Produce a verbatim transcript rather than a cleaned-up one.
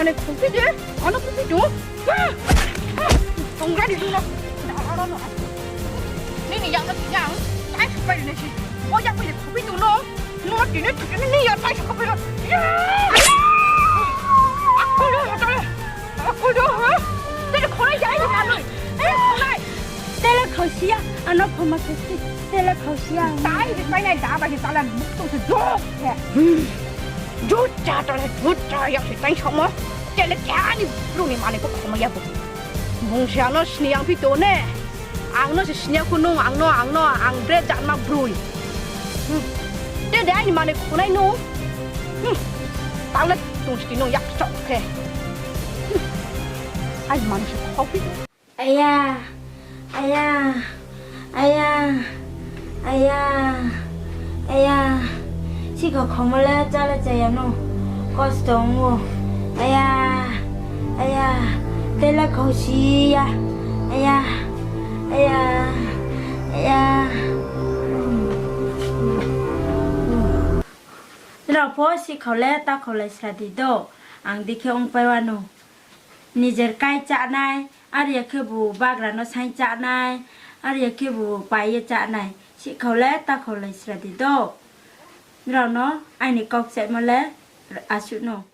manoi khophi de, ano khophi tong. Tong gari dong no. Nini yak no tini ang tai supai ri nai se. Bo yak pai de khophi tong no. Nung no tini thutini ni yak tai supai ri. Akol do, akol do. Akol do, ha? Tele khonai jai ni manoi. Tele khonai. Tele khausi ya, ano khoma khausi. Tele khausi ya. Tai de painai da bai de tala bukto se jo. He. Juta tala juta yak se tai sokmo. Tele khe ani bru ni manoi pho khoma ya bo. Bung se ano sini yang phi to ne. Ang no se sini ya kho nung, ang no, ang no, ang bre jatma broi. Hmm. Te de aini manoi khonai no. Hmm. Tang le tong sini no yak chok khe. Hmm. Aini manoi se khau phi. Aya, aya, aya, aya, aya. Sikha khoma le chá le chaya no. Kosto ong ou. Aya, aya, tei le khausi ya. Aya, aya, aya. Nrao pho sihkhau le takhaulai sra di do, ang dei khe ongpai wanou. Nijer kai chánai, are ya khebu bagra no saing chánai, are ya khebu pai ye chánai. Sihkhau le takhaulai sra di do. Nrao no aini kau kchaihmo le asuh no.